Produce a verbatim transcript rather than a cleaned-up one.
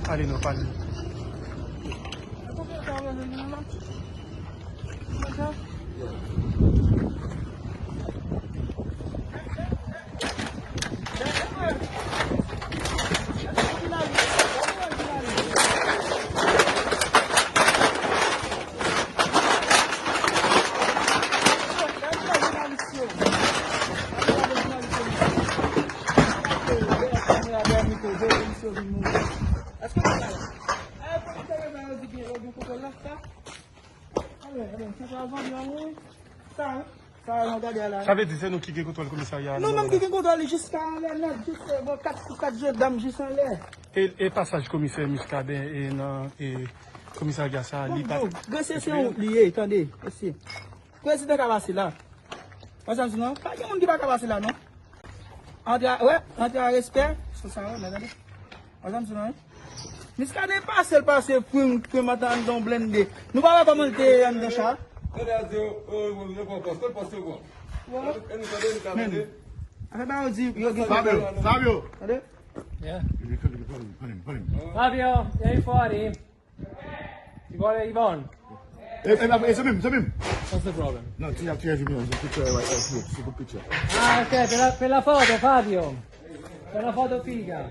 Pale non, pale. Sa vle di se nou ki gen kontwòl komisarya a? Non, nou menm ki gen kontwòl li jiska anlè nèt, jis, eh, bò kat, kat jandam jis anlè. E, e pasaj komisè Muscadin e nan, e, komisarya sa a, li pa. Bon, bon, granse se yon li ye, tande, mesye. Prezidan ka pase la. Wè sa m di non? Pa gen moun ki pa ka pase la, non. Antre a, wè, antre a respè. Se sa, wè, tande. Wè sa m di non, wi. Muscadin pase, l pase, prim, prim, antre anndan yon blende. Nou pa wè kòman l te anndan cha? Tande a di, oh, oh, yo pran pòs, tout pòs yo pran. Men. Afè ba yo di, yo gen Fabio, Fabio. Tande? Yeah. Fabio, yeah, you funny. You funny, you funny. E, e, e, se menm, se menm. What's the problem? No, ti ap fè vini, se picture, right, right, se pou picture. Ah, ok, pe la, pe la foto, Fabio. Pe la foto figa.